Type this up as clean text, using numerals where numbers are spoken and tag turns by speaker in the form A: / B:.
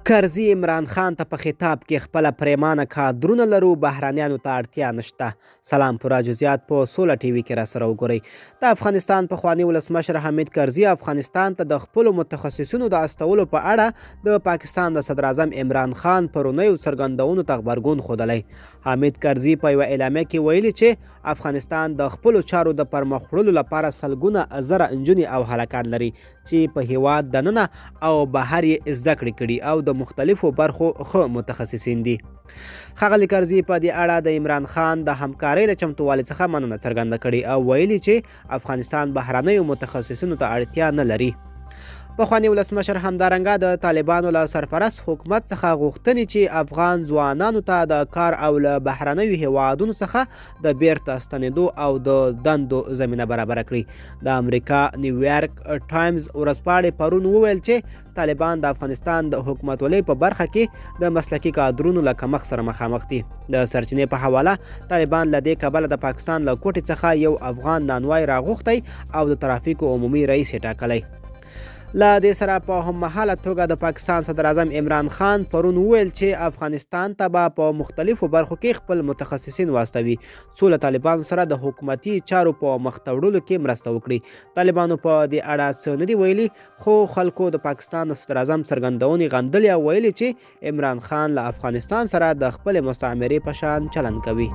A: کرزي عمران خان ته په خطاب کې خپله پریمانه کادرونه لرو، بهرنیانو ته اړتیا نشته. سلام، پوره جزئیات په سوله ټي وي کې راسره وګورئ. د افغانستان پخواني ولسمشر حامد کرزي افغانستان ته د خپلو متخصصینو د استولو په اړه د پاکستان د صدراعظم عمران خان پرونیو څرګندونو ته غبرګون ښودلی. حامد کرزي په یوه اعلامیه کې ویلي چې افغانستان د خپلو چارو د پرمخ وړلو لپاره سلګونه زره نجونې او هلکان لري چې په هیواد دننه او بهر یې زده کړې کړي او د مختلفو برخو ښه متخصصین دي. ښاغلي کرزي په دې اړه د عمران خان د همکارۍ له چمتووالي څخه مننه څرګنده کړې او ویلي چې افغانستان بهرنیو متخصصینو ته اړتیا نه لري. پخواني ولسمشر همدارنګه د طالبانو له سرپرست حکومت څخه غوښتنې چې افغان ځوانانو ته د کار او له بهرنیو هیوادونو څخه د بیرته ستنېدو او د دندو زمینه برابره کړي. د امریکا نیویارک ټایمز ورځپاڼې پرون وویل چې طالبان د افغانستان د حکومتولۍ په برخه کې د مسلکي کادرونو له کمښت سره مخامخ دي. د سرچینې په حواله طالبان له دې کبله د پاکستان له کوټې څخه یو افغان نانوای راغوښتی او د ترافیکو عمومي رئیس یې ټاکلی. له دې سره په هممهاله توګه د پاکستان صدراعظم عمران خان پرون وویل چې افغانستان ته به په مختلفو برخو کې خپل متخصصین واستوي څو له طالبانو سره د حکومتي چارو په مخته وړلو کې مرسته وکړي. طالبانو په دې اړه څه نه دي ویلي، خو خلکو د پاکستان د صدراعظم څرګندونې غندلې او ویلي چې عمران خان له افغانستان سره د خپلې مستعمرې په شان چلند کوي.